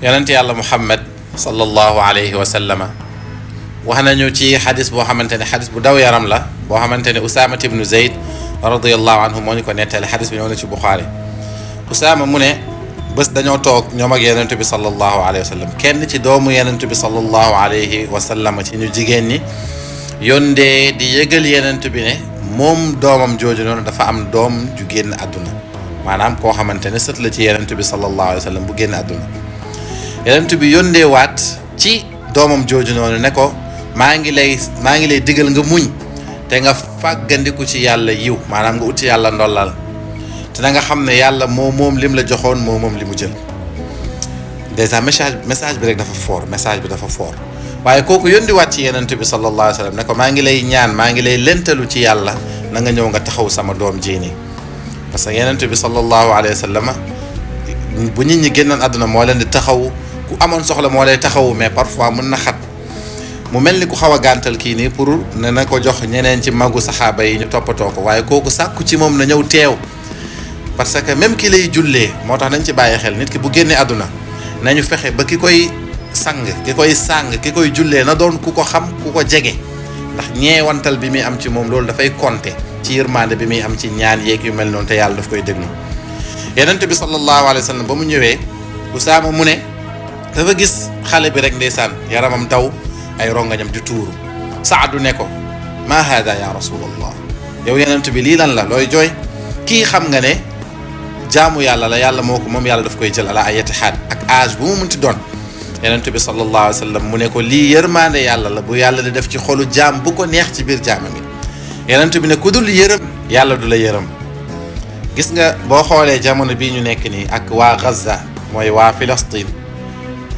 yonent yàlla Muhammad sallallahu alayhi wa sallama wax nañu ci xadis boo xamante ne xadis bu daw yaram la boo xamante ne Usaama ibnu Zayd radiyallahu anhu moo ñu ko nettali xadis bi ñëw na ci Buxaari. Usaama mu ne bés dañoo toog ñoom ak yonent bi sallallahu alayhi wa sallam kenn ci doomu yonent bi sallallahu alayhi wa sallam ci ñu jigéen ñi yóndee di yëgal yonent bi ne moom doomam jooju noonu dafa am doom ju génn àdduna maanaam koo xamante ne sët la ci yonent bi sallallahu alayhi wa sallam bu génn àdduna. yonent bi yóndee waat ci doomam jooju noonu ne ko maa ngi lay digal nga muñ te nga fàggandiku ci yàlla yiw maanaam nga uti yàlla ndollal te na nga xam ne yàlla moom lim la joxoon moom li mu jël. dèjà message bi rek dafa fort message bi dafa fort waaye kooku yóndiwaat ci yonent bi sallallahu alayhi wa sallam ne ko maa ngi lay ñaan maa ngi lay lentalu ci yàlla na nga ñëw nga taxaw sama doom ji nii parce que yonent bi sallallahu alayhi wa sallam bu nit ñi génnoon àdduna moo leen di taxaw. ku amoon soxla moo lay taxawu mais parfois mën na xat mu mel ni ku xaw a gàntal kii nii pour ne na ko jox ñeneen ci magu saxaaba yi ñu toppatoo ko waaye kooku sàkku ci moom na ñëw teew parce que même ki lay jullee moo tax nañ ci bàyyi xel nit ki bu génnee àdduna nañu fexe ba ki koy sang ki koy sàng ki koy jullee na doon ku ko xam ku ko jege ndax ñeewantal bi muy am ci moom loolu dafay compter ci yërmande bi muy am ci ñaan yeeg yu mel noonu te yàlla daf koy déglu. yonent bi sallallahu alayhi wa sallam ba mu ñëwee Usaama mu ne dafa gis xale bi rek ndeysaan yaramam daw ay rongañam di tuuru Saadu ne ko ma hada ya rasulallah yow yonent bi lii lan la looy jooy kii xam nga ne jaamu yàlla la yàlla moo ko moom yàlla daf koy jël ala ayati xaal ak âge bu mu munti doon yonent bi sallallahu alayhi wa sallam mu ne ko lii yërmaande yàlla la bu yàlla di def ci xolu jaam bu ko neex ci biir jaama mi yonent bi ne ku dul yërëm yàlla du la yërëm. gis nga boo xoolee jamono bii ñu nekk nii ak waa Gaza mooy waa Filastin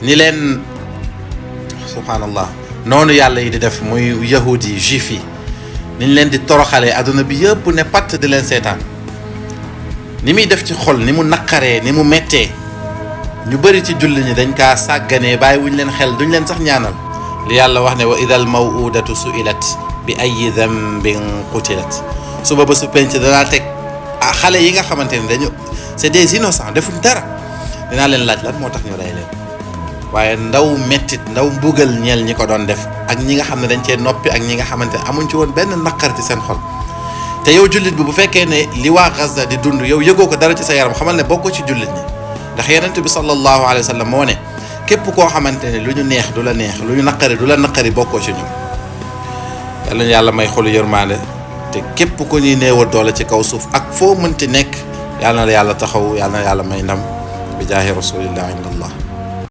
ni leen subhanallah noonu yàlla yi di def muy yahudi yi juif yi niñ leen di toroxalee adduna bi yëpp ne patt di leen seetaan ni muy def ci xol ni mu naqaree ni mu méttee ñu bëri ci julli ñi dañ kaa sàgganee bàyyi wuñ leen xel duñ leen sax ñaanal li yàlla wax ne wa idal mawudatu suilat bi ayi dambin qutilat suba ba su penc danaa teg xale yi nga xamante ne dañu c'est des innocents defuñ dara dinaa leen laaj lan moo tax ñu rey leen waaye ndaw mettit ndaw mbugal ñeel ñi ko doon def ak ñi nga xam ne dañ cee noppi ak ñi nga xamante ne amuñ ci woon benn naqar ci seen xol te yow jullit bi bu fekkee ne li waa Gaza di dund yow yëgoo ko dara ci sa yaram xamal ne bokkoo ci jullit ñi ndax yonent bi sallallahu alayhi wa sallam moo ne képp koo xamante ne lu ñu neex du la neex lu ñu naqari du la naqari bokkoo ci ñun yàlla ñu yàlla may xolu yërmaande te képp ku ñuy néewal doole ci kaw suuf ak foo mënti nekk yàlla na la yàlla taxaw yàlla na yàlla may ndam bi jaahi rasulillah inda allah